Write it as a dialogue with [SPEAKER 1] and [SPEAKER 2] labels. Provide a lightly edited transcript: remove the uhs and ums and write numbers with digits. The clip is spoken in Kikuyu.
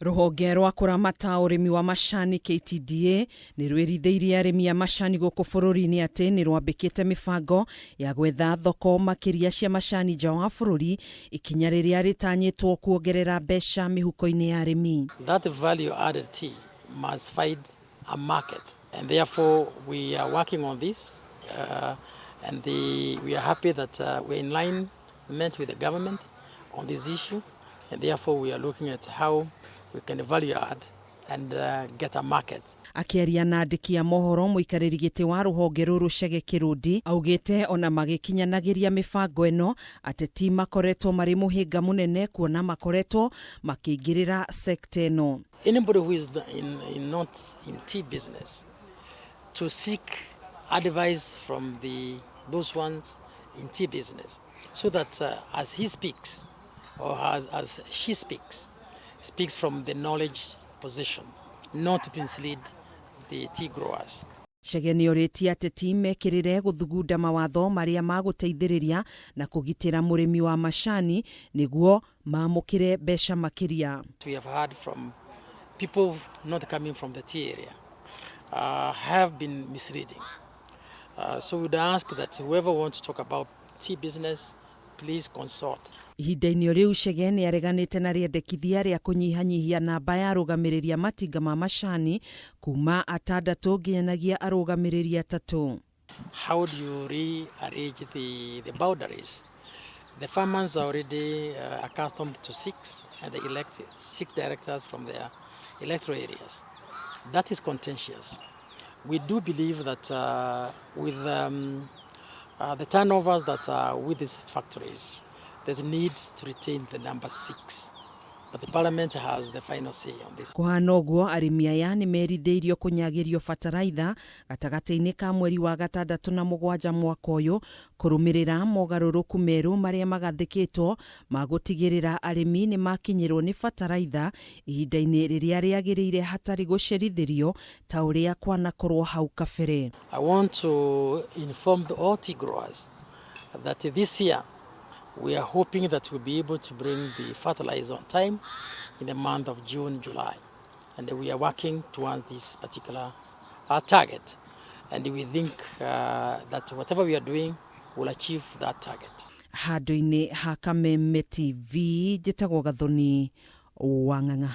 [SPEAKER 1] Rũhonge rwa kũramata ũrĩmi wa macani KTDA nĩ rwĩrithĩirie arĩmi a macani gũkũ bũrũri-inĩ atĩ nĩ rwambĩkĩte mĩbango ya gwetha thoko makĩria cia macani nja wa bũrũri, ikinya rĩrĩa rĩtanyĩtwo kuongerera mbeca mĩhuko-inĩ ya arĩmi.
[SPEAKER 2] That value added tea must find a market, and therefore we are working on this, and we are happy that we're in line with the government on this issue, and therefore we are looking at how we can value add and get a market.
[SPEAKER 1] Akĩaria na andĩki a mohoro, mũikarĩri gĩtĩ wa rũhonge rũrũ Chege Kĩrũndi augĩte ona magĩkinyanagĩria mĩbango ĩno, ateti makoretwo marĩ mũhĩnga mũnene kuona makoretwo makĩingĩrĩra sekta ĩno.
[SPEAKER 2] Anybody who is in not in tea business to seek advice from those ones in tea business, so that as he speaks or as she speaks, speaks from the knowledge position, not to mislead the tea growers.
[SPEAKER 1] Chege nĩ orĩtie ateti mekĩrĩre gũthugunda mawatho marĩa magũteithĩrĩria na kũgitĩra mũrĩmi wa macani nĩguo mamũkĩre mbeca makĩria.
[SPEAKER 2] We have heard from people not coming from the tea area have been misleading. So we would ask that whoever wants to talk about tea business, please consult.
[SPEAKER 1] Ihinda-inĩ o rĩu, Chege nĩ areganĩte na rĩendekithia rĩa kũnyihanyihia namba ya arũgamĩrĩri a matinga ma macani kuma atandatũ nginyanagia arũgamĩrĩri atatũ.
[SPEAKER 2] How do you rearrange the boundaries? The farmers are already accustomed to six, and they elect six directors from their electoral areas. That is contentious. We do believe that with the turnovers that are with these factories, there's a need to retain the number six. But the parliament has the final say on this.
[SPEAKER 1] Kũhana ũguo, arĩmi aya nĩ merithĩirio kũnyagĩrio bataraitha gatagatĩ-inĩ ka mweri wa gatandatũ na mũgwanja mwaka ũyũ, kũrũmĩrĩra mogarũrũku merũ marĩa magathĩkĩtwo ma gũtigĩrĩra arĩmi nĩ makinyĩrwo nĩ bataraitha ihinda-inĩ rĩrĩa rĩagĩrĩire hatarĩ gũcerithĩrio ta ũrĩa kwanakorwo hau kabere.
[SPEAKER 2] I want to inform the all tea growers that this year we are hoping that we'll be able to bring the fertilizer on time in the month of June, July. And we are working towards this particular target. And we think that whatever we are doing will achieve that target.
[SPEAKER 1] Handũ-inĩ ha Kameme TV, njĩtagwo Gathoni Wang'ang'a.